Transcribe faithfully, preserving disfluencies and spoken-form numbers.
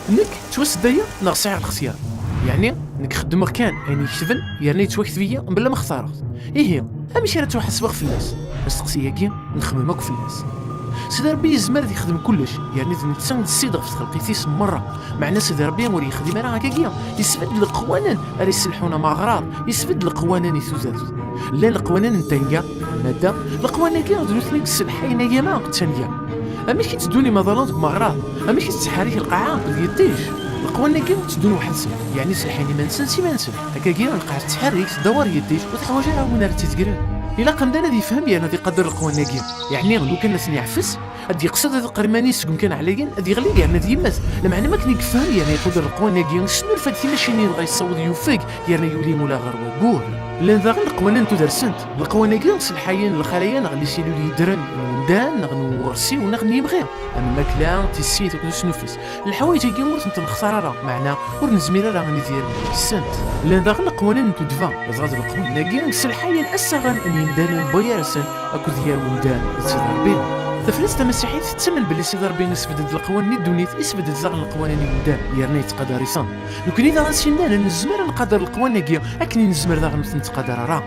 Nekk ttwaseddayeɣ neɣ sɛiɣ lextyar? Yeɛni nekk xeddmeɣ kan ayen iketben, yerna yettwakteb-iyi mebla ma xtareɣ-t. Ihi, amek ara ttwaḥasbeɣ fell-as? Asteqsi-agi nxemmem akk fell-as. Sidi Ṛebbi yezmer ad yexdem kullec, yerna d netta i d Ssid ɣef txelqit-is merra. Meɛna Sidi Ṛebbi ur yexdim ara akkagi, yesbedd leqwanen ara yesselḥun ameɣrad, yesbedd leqwanen i tudert. Llan leqwanen n tanga, madda, leqwanen-agi d nutni i yesselḥayen agama d tanga. Amek i tteddun imaḍalen deg umeɣrad? Amek i tettḥerrik lqaɛa d yiṭij? Leqwanen-agi tteddun weḥd-sen, yeɛni sselḥayen iman-nsen s iman-nsen. Akkagi, lqaɛa tettḥerrik, teddawar yiṭij, ur teḥwaǧ ara win ara tt-itegren. Ilaq amdan ad yefhem yerna ad iqadder leqwanen-agi. Yeɛni, lukan ad ten-yeɛfes, ad d-yeqsed ad iqerman-is seg umkan ɛlayen, ad yeɣli yerna ad yemmet. Lameɛna, ma akken i yefhem yerna iqudder leqwanen-agi, yesnulfa-d timacinin dɣa yessaweḍ yufeg yerna yuli ula ɣer waggur. Llan daɣen leqwanen n tudert-nsent. Leqwanen-agi sselḥayen lxalayan neɣ les cellules yeddren n umdan neɣ n uɣersiw neɣ n yimɣi, am lmakla, tissit akked usnufes. Leḥwayeǧ-agi ur tent-nextar ara, meɛna ur nezmir ara ad nidir deg-sent. Llan daɣen leqwanen n tuddba, dɣa d leqwanen-agi i yesselḥayen assaɣen n yimdanen n wayar-nsen akked gar umdan d Sidi Ṛebbi. Taflest tamasiḥit tettamen belli Sidi Ṛebbi isbedd-d leqwanen i ddunit, isbedd-d daɣen leqwanen i umdan, yerna yettqadar-iten. Nekni daɣen s yimdanen nezmer ad nqader leqwanen-agi akken i nezmer daɣen ur ten-nettqadar ara.